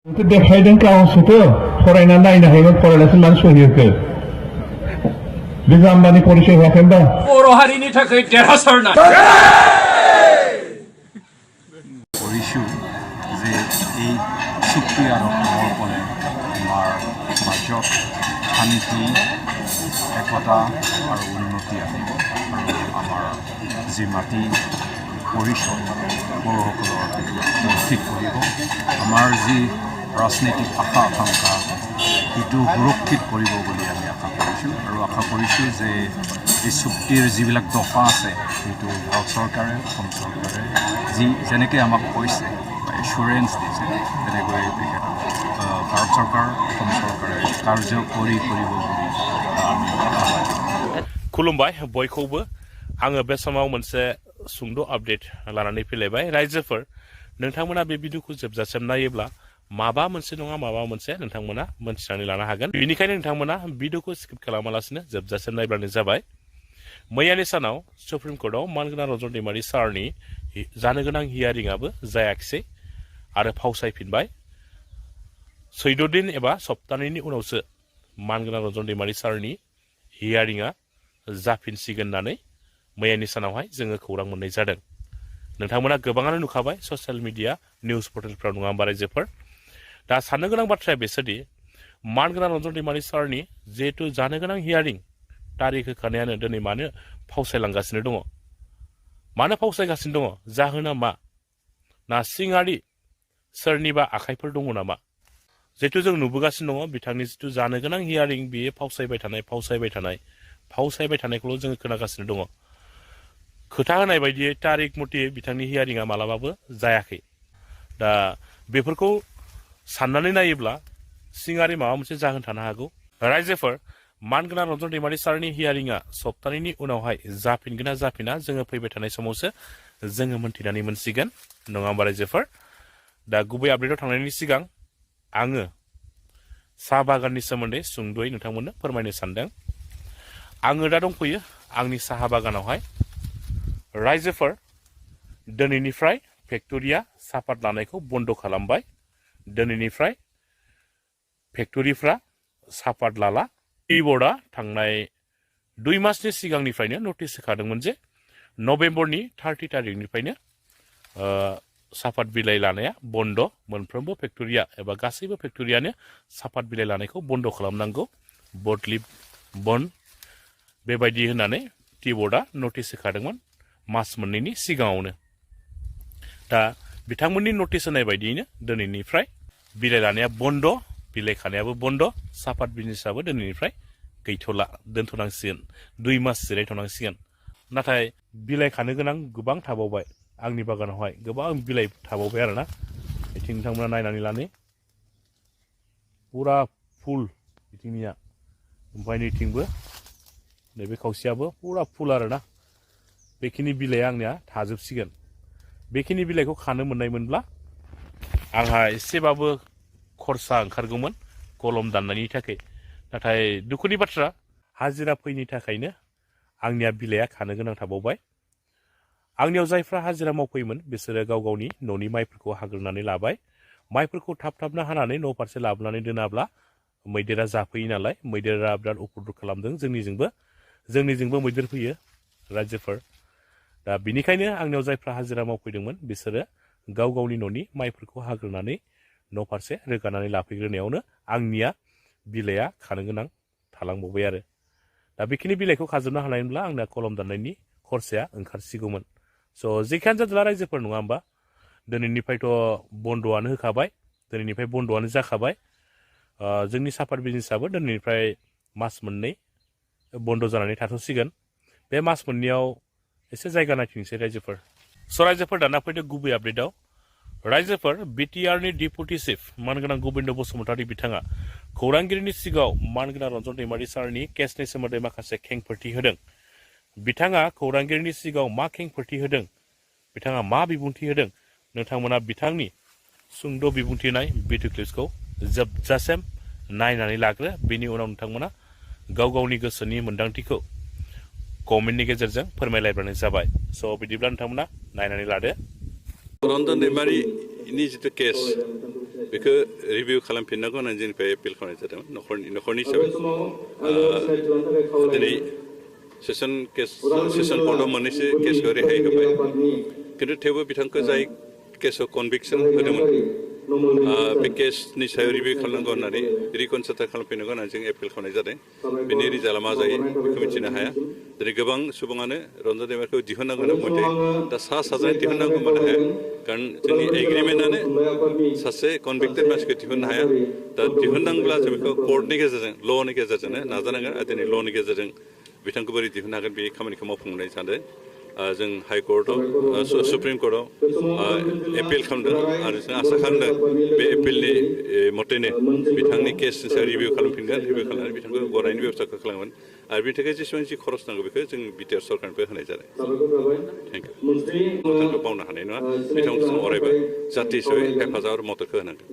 देखायदों गावसोरथ' फरायना नायनो हायोमोन फरायनासो मानो सहियोखो बे जाम्बानि परिचय होआखै होनबा बर' हारिनि थाखाय देरहासारनाय কৰিছোঁ যে এই চুক্তি আৰু সমৰ্পণে আমাৰ মাজত শান্তি একতা আৰু উন্নতি আনিব আৰু আমাৰ যি মাটি পৰিচয় বড়োসকলৰ ঠিক কৰিব আমাৰ যি ৰাজনৈতিক আশা আকাংক্ষা সেইটো সুৰক্ষিত কৰিব বুলি আমি আশা কৰিছোঁ আৰু আশা কৰিছোঁ যে এই চুক্তিৰ যিবিলাক দফা আছে সেইটো ভাৰত চৰকাৰে অসম চৰকাৰে যেনেকৈ আমাক কৈছে বা এচুৰেঞ্চ দিছে তেনেকৈ তেখেত ভাৰত চৰকাৰ অসম চৰকাৰে কাৰ্যকৰী কৰিব বুলি আমি खुलुमबाय बयखौबो आङो बे समाव मोनसे सुंद' आपडेट लानानै फैलायबाय रायजोफोर नोंथांमोना बे भिडिअखौ जोबजासिम नायोब्ला माबा मोनसे नङा माबा मोनसे नोंथांमोना मोनथिनानै लानो हागोन बेनिखायनो नोंथांमोना भिडिअखौ स्किप खालामालासिनो जोबजासिम नायब्लानो जाबाय मैयानि सानाव सुप्रिम कर्टआव मानगोनां रन्जन दैमारि सारनि जानो गोनां हियारिंआबो जायाखिसै आरो फावसायफिनबाय 14 दिन एबा सप्तानैनि उनावसो मानगोनां रन्जन दैमारि सारनि हियारिंआ जाफिनसिगोन होननानै मैयानि सानावहाय जोङो खौरां मोननाय जादों नोंथांमोना गोबाङानो नुखाबाय ससियेल मिडिया निउस पर्टेलफ्राव नङा होमबा रायजोफोर दा साननो गोनां बाथ्राया बेसोदि मानगोनां रन्जन दैमारि सारनि जिहेतु जानो गोनां हियारिं तारिख होखानायानो दिनै मानो फावसायलांगासिनो दङ मानो फावसायगासिनो दङ जाहोना मा ना सिङारि सोरनिबा आखाइफोर दङ नामा जिहेतु जों नुबोगासिनो दङ बिथांनि जिथु जानो गोनां हियारिं बियो फावसायबाय थानायखौल' जोङो खोनागासिनो दङ खोथा होनाय बायदियै तारिख मथे बिथांनि हियारिंआ मालाबाबो जायाखै दा बेफोरखौ साननानै नायोब्ला सिङारि माबा मोनसे जाहोन थानो हागौ रायजोफोर मानगोनां रन्जन दैमारि सारनि हियारिंआ सप्तानैनि उनावहाय जाफिनगोन ना जाफिना जोङो फैबाय थानाय समावसो जोङो मोनथिनानै मोनसिगोन नङा होमबा रायजोफोर दा गुबै आपडेटआव थांनायनि सिगां आङो साहा बागाननि सोमोन्दै सुंद'यै नोंथांमोननो फोरमायनो सानदों आङो दा दंफैयो आंनि साहा बागानावहाय रायजोफोर दिनैनिफ्राय फेक्टरिया सापात लानायखौ बन्द' खालामबाय दिनैनिफ्राय फेक्टरिफ्रा सापात लाला बर्डआ थांनाय 2 मासनि सिगांनिफ्रायनो नटिस होखादोंमोन जे नभेम्बरनि 30 तारिखनिफ्रायनो सापात बिलाइ लानाया बन्द मोनफ्रोमबो फेक्टरिया एबा गासैबो फेक्टरियानो सापात बिलाइ लानायखौ बन्द खालामनांगौ बर्डलिब बन्द बेबायदि होननानै टि बर्डआ नटिस होखादोंमोन मास मोननैनि सिगाङावनो दा बिथांमोननि नटिस होनाय बायदियैनो दिनैनिफ्राय बिलाइ लानाया बन्द बिलाइ खानायाबो बन्द सापात बिजनेसआबो दिनैनिफ्राय गैथ'ला दोनथ'नांसिगोन 2 मास जिरायथ'नांसिगोन नाथाय बिलाइ खानो गोनां गोबां थाबावबाय आंनि बागानावहाय गोबां बिलाइ थाबावबाय आरोना बिथिं नोंथांमोना नायनानै लानो पुरा फुल बिथिंनिया ओमफ्राय नैथिंबो नैबे खावसेयाबो पुरा फुल आरोना बेखिनि बिलाइया आंनिया थाजोबसिगोन बेखिनि बिलाइखौ खानो मोननायमोनब्ला आंहा एसेबाबो खरसा ओंखारगौमोन कलम दाननायनि थाखाय नाथाय दुखुनि बाथ्रा हाजिरा फैनि थाखायनो आंनिया बिलाइया खानो गोनां थाबावबाय आंनियाव जायफ्रा हाजिरा मावफैयोमोन बिसोरो गाव गावनि न'नि माइफोरखौ हाग्रोनानै लाबाय माइफोरखौ थाब थाबनो हानानै न' फारसे लाबोनानै दोनाब्ला मैदेरा जाफैयो नालाय मैदेरा बिराद उपद्रब खालामदों जोंनिजोंबो मैदेर फैयो रायजोफोर दा बिनिखायनो आंनियाव जायफ्रा हाजिरा मावफैदोंमोन बिसोरो गाव गावनि न'नि माइफोरखौ हाग्रोनानै न' फारसे रोगानानै लाफैग्रोनायावनो आंनिया बिलाइया खानो गोनां थालांबावबाय आरो दा बेखिनि बिलाइखौ खाजोबनो हानायमोनब्ला आंना कलम दाननायनि खरसाया ओंखारसिगौमोन स' जेखियानो जादोला रायजोफोर नङा होमबा दिनैनिफ्रायथ' बन्द'आनो होखाबाय दिनैनिफ्राय बन्द'आनो जाखाबाय जोंनि सापात बिजनेसआबो दिनैनिफ्राय मास मोननै बन्द' जानानै थाथ'सिगोन बे मास मोननैयाव एसे जायगा नायफिनसै रायजोफोर स' रायजोफोर दाना फैदो गुबै आपडेटआव रायजोफोर बिटिआरनि डिपुटि चिफ मानगोनां गबिन्द बसुमतारी बिथाङा खौरांगिरिनि सिगाङाव मानगोनां रन्जन दैमारि सारनि केसनि सोमोन्दै माखासे खेंफोरथि होदों बिथाङा खौरांगिरिनि सिगाङाव मा खेंफोरथि होदों बिथाङा मा बिबुंथि होदों नोंथांमोना बिथांनि सुंद' बिबुंथि होनाय भिडिअ क्लिप्सखौ जोबजासिम नायनानै लाग्रो बेनि उनाव नोंथांमोना गाव गावनि गोसोनि मोन्दांथिखौ कमेन्टनि गेजेरजों फोरमायलायब्लानो जाबाय स' बिदिब्ला नोंथांमोना नायनानै लादो रन्जन दैमारिनि जिथु केस बेखौ रिभिउ खालामफिननांगौ होननानै जोंनिफ्राय एपिल खालामनाय जादोंमोन न'खरनि हिसाबै दिनै सेसन कर्टआव मोननैसो केसखौ रेहाय होबाय खिन्थु थेवबो बिथांखौ जाय केसआव कनभिक्सन होदोंमोन बे केसनि सायाव रिभिउ खालामनांगौ होननानै रिकनसिडार खालामफिननांगौ होननानै जों एपिल खालामनाय जादों बेनि रिजाल्टआ मा जायो बेखौ मिथिनो हाया दिनै गोबां सुबुङानो रन्जन दैमारिखौ दिहुननांगौ होनना बुंबाय दा साजानो दिहुननांगौ मानो हाया कारण जोंनि एग्रिमेन्टआनो सासे कनभिक्टेड मानसिखौ दिहुननो हाया दा दिहुननांब्ला जों बेखौ कर्टनि गेजेरजों ल'नि गेजेरजोंनो नाजानांगोन आरो दिनै ल'नि गेजेरजों बिथांखौ बोरै दिहुननो हागोन बे खामानिखौ मावफुंनाय जादों जों हाइकर्टआव सुप्रिम कर्टआव एपिल खालामदों आरो जों आसा खालामदों बे एपिलनि मथैनो बिथांनि केसनि सायाव रिभिउ खालामफिनगोन रिभिउ खालामनानै बिथांखौ गनायनि बेब'स्थाखौ खालामगोन आरो बिनि थाखाय जेसेबां जि खरस नांगौ बेखौ जों बिटिआर सरकारनिफ्राय होनाय जादों थेंक इउ बिथांखौ बावनो हानाय नङा बिथांखौ जों अरायबो जाथि हिसाबै हेफाजाब आरो मददखौ होनांगोन